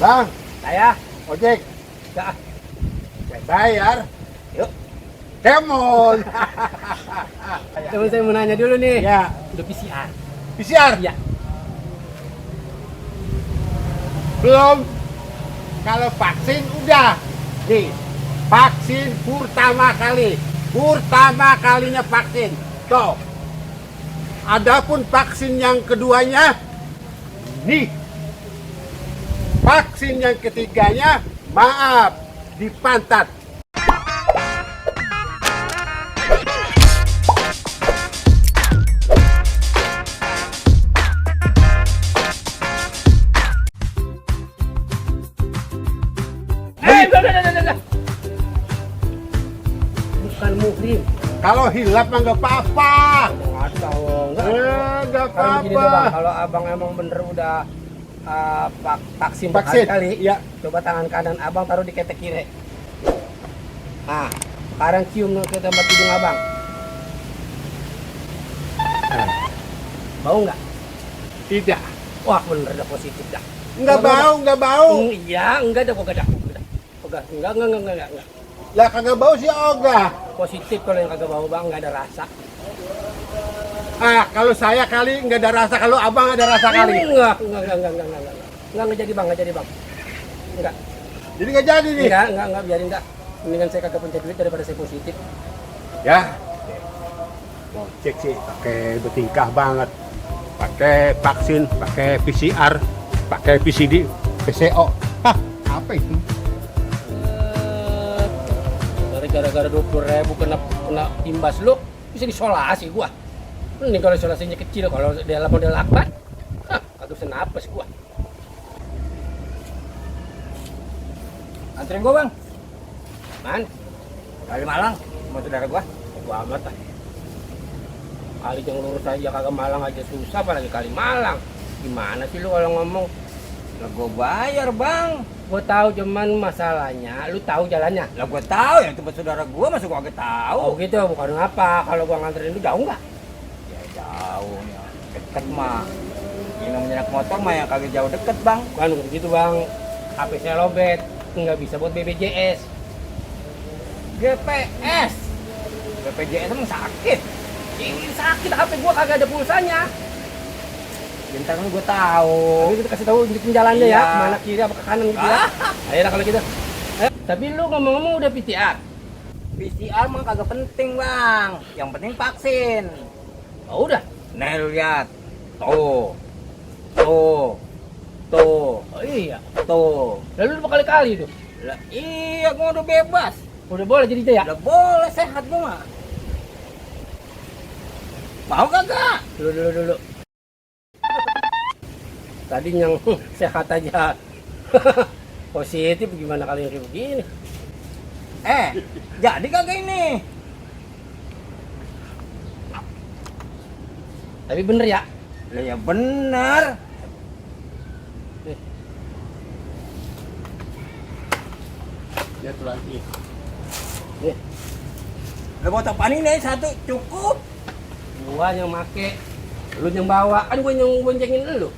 Bang, Saya. ojek. Ya. Bayar. Yuk. Kemon. Teman saya mau nanya dulu nih. Ya, Udah PCR? PCR. Iya. Belum. Kalau vaksin udah. Nih, vaksin pertama kali. Pertama kalinya vaksin. Tuh. Adapun vaksin yang keduanya, nih. Vaksin yang ketiganya, maaf, di pantat. Udah. Bukan muhrim. Kalau hilap mah nggak apa-apa. Nggak tahu. Nggak Kalau begini tuh apa-apa. bang, kalau abang emang bener udah vaksin Vaksin, berkali-kali, iya. coba tangan kanan abang taruh di ketek kiri. Nah, sekarang cium ke tempat hidung abang. Bau nggak? Tidak. Wah bener dah positif dah. Nggak bau, nggak bau. Iya, enggak ada kok enggak. Enggak. Lah kagak bau sih ogah. Positif kalau yang kagak bau bang, enggak ada rasa. Ah, kalau saya kali nggak ada rasa, kalau abang ada rasa kali. Enggak jadi bang, Enggak. Jadi nggak jadi nih. Enggak, biarin enggak. Mendingan saya kagak punya duit daripada saya positif. Ya. Mau cek sih pakai bertingkah banget. Pakai vaksin, pakai PCR, pakai PCD, PCO. Hah, apa itu? Dari gara-gara 20.000 kena imbas lu, bisa disolasi gua. Ini kalau isolasinya kecil, kalau dalam model lakban, kagak bisa napas gua. Anterin gua bang, Man, kali Malang sama saudara gua. gua amat lah. Kali yang lurus aja kagak Malang aja susah, apalagi kali Malang. Gimana sih lu kalau ngomong? Lah gua bayar bang. Gua tahu cuman masalahnya, lu tahu jalannya. Lah gua tahu yang tempat saudara gua masa gua kagak tahu. Oh gitu, bukan ngapa. Kalau gua nganterin lu jauh nggak? Ya jauh ya. Deket mah. Yang namanya anak motor mah yang kagak jauh deket bang. Bukan begitu bang. HP saya lobet, nggak bisa buat BPJS. GPS. BPJS emang sakit. Ini sakit, HP gua kagak ada pulsanya. Bentar kan gua tahu. Tapi kita kasih tahu di jalannya Iya. ya, mana kiri apa ke kanan gitu ya. Ayo lah kalau gitu. Tapi lu ngomong-ngomong udah PCR. PCR mah kagak penting bang. Yang penting vaksin. Oh udah. Nih lu lihat. Tuh. Oh iya. Tuh. Lalu lu berkali-kali tuh. Lah iya gua udah bebas. Udah boleh jadi ya? Udah boleh sehat gua mah. Mau kagak? Dulu. Tadi yang sehat aja. Positif gimana kali yang kayak begini? Jadi kagak ini? Tapi bener ya? Lah ya bener. Lihat lagi. Nih, Lah buat apaan ini satu cukup? gua yang make, lu yang bawa, kan gua yang boncengin lu.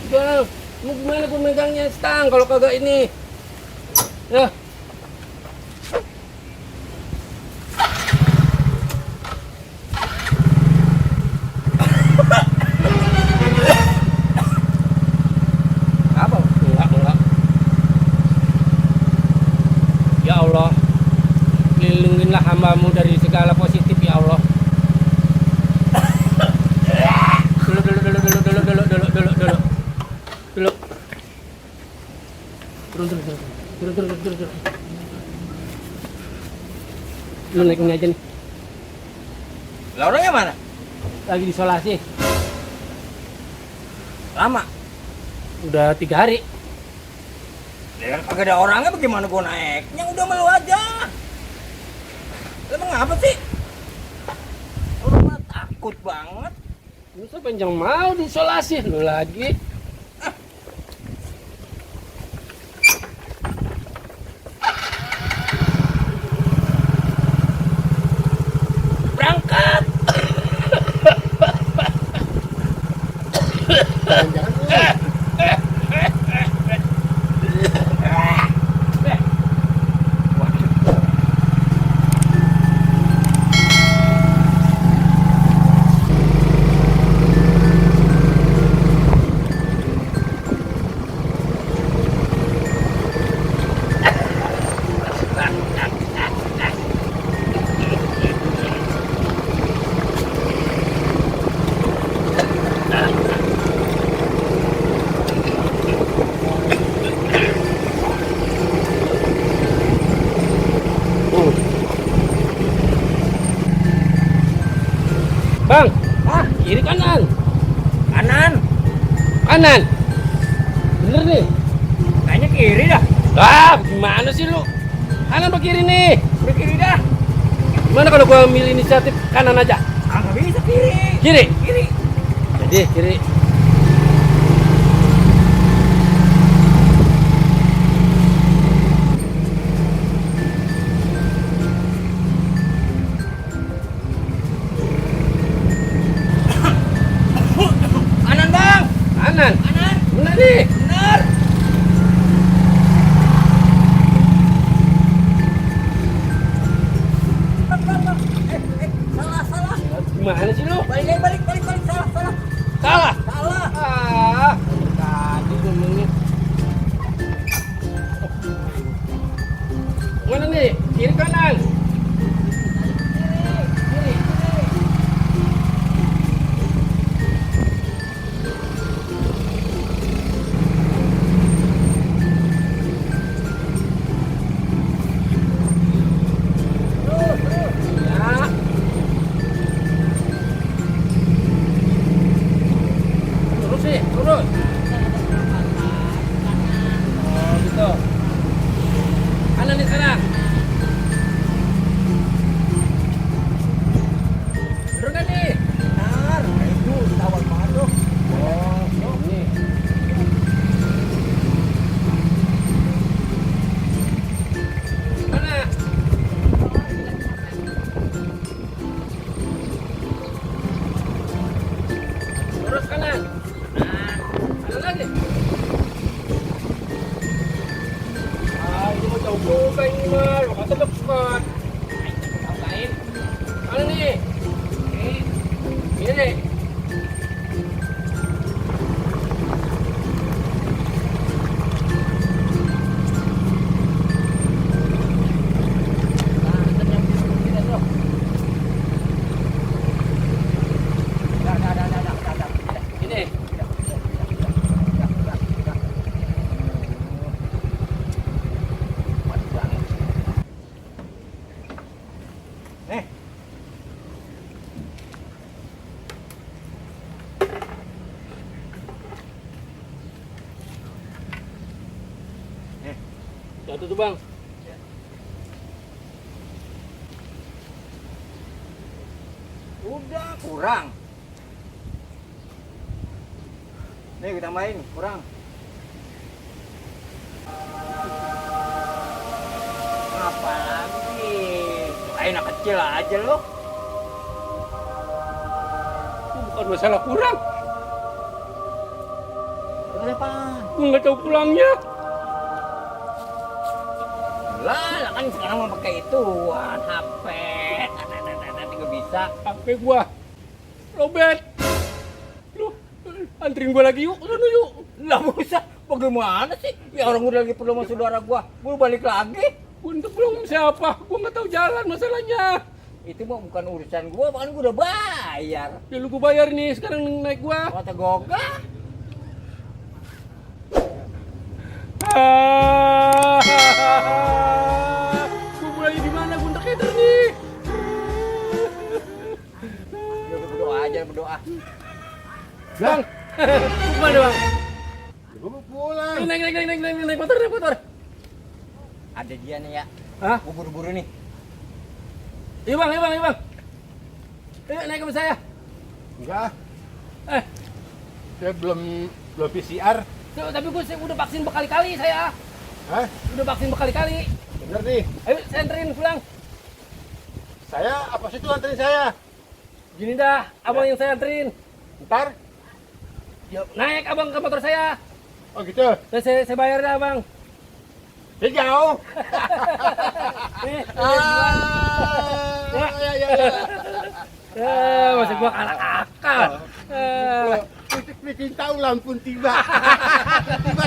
Udah, mau gimana gua megangnya stang kalau kagak ini? Ya. Apa? Enggak. Ya Allah, lindungilah hambamu dari segala positif ya Allah. Dulu. Turun. Lu naik ini aja nih, Lah orangnya mana? lagi diisolasi. Lama. Udah 3 hari. Ya kan kagak ada orangnya bagaimana gua naiknya? Udah malu aja. Lah emang apa sih? Orang mah takut banget. Lu siapa yang mau diisolasi? Lu lagi. Berangkat. Jangan-jangan Kanan. Bener nih. Kayaknya kiri dah. Ah, gimana sih lu? Kanan apa kiri nih? Udah kiri dah. Gimana kalau gua milih inisiatif kanan aja? Ah, nggak bisa kiri. Kiri. Kiri. Jadi kiri. Kanan bang. Kanan. Kanan. Bener nih. Benar. Bang, bang, bang. Salah, salah. Gimana sih lu? Balik, balik, balik, balik. Salah, salah. Salah. Salah. Ah, tadi ngomongnya. Mana nih? Kiri kanan. Kiri. Ya. Terus sih, terus. Oh, gitu. Kanan di sana. Bener nih. Benar. Itu tawar banget tuh. Oh, ini. Mana? Terus kanan. Nah, kanan lagi. Ah, ini mau jauh juga ini mah. Lo kata dekat. Lain. Mana nih? Ini nih. Ini. Eh, Satu tuh bang. udah kurang. Nih kita main kurang. Apa lagi? Anak kecil aja lo. Itu bukan masalah kurang. Apaan? Gue nggak tahu pulangnya. Lah kan sekarang mau pakai ituan HP. Tinggal bisa. HP gua robet. Lu anterin gua lagi yuk, sono yuk. Lah bisa. Bagaimana sih? Ya orang udah lagi perlu sama saudara gua. Gua balik lagi. Gua untuk belum siapa? Gua nggak tahu jalan masalahnya. Itu mah bukan urusan gua, bahkan gua udah bayar. Ya lu gua bayar nih, sekarang naik gua. Kata Goga. Gua mulai di mana? Gua untuk header nih. Ya udah berdoa aja, berdoa. Bang, gimana bang? Gue mau pulang. Naik motor. Ada dia nih ya. Hah? Gua buru-buru nih. Iya bang. Ayo naik ke saya. Enggak, Eh, saya belum PCR. tapi gua udah vaksin berkali-kali saya. Hah? Udah vaksin berkali-kali. Bener nih. Ayo saya anterin pulang. Saya apa sih itu anterin saya? Gini dah, abang yang saya anterin. Ntar. Ya, naik abang ke motor saya. Oh gitu. Dan saya bayar dah bang. Ya jauh. Nih, Ya. masih gua kalah akal. Putik tahu lampun tiba. Tiba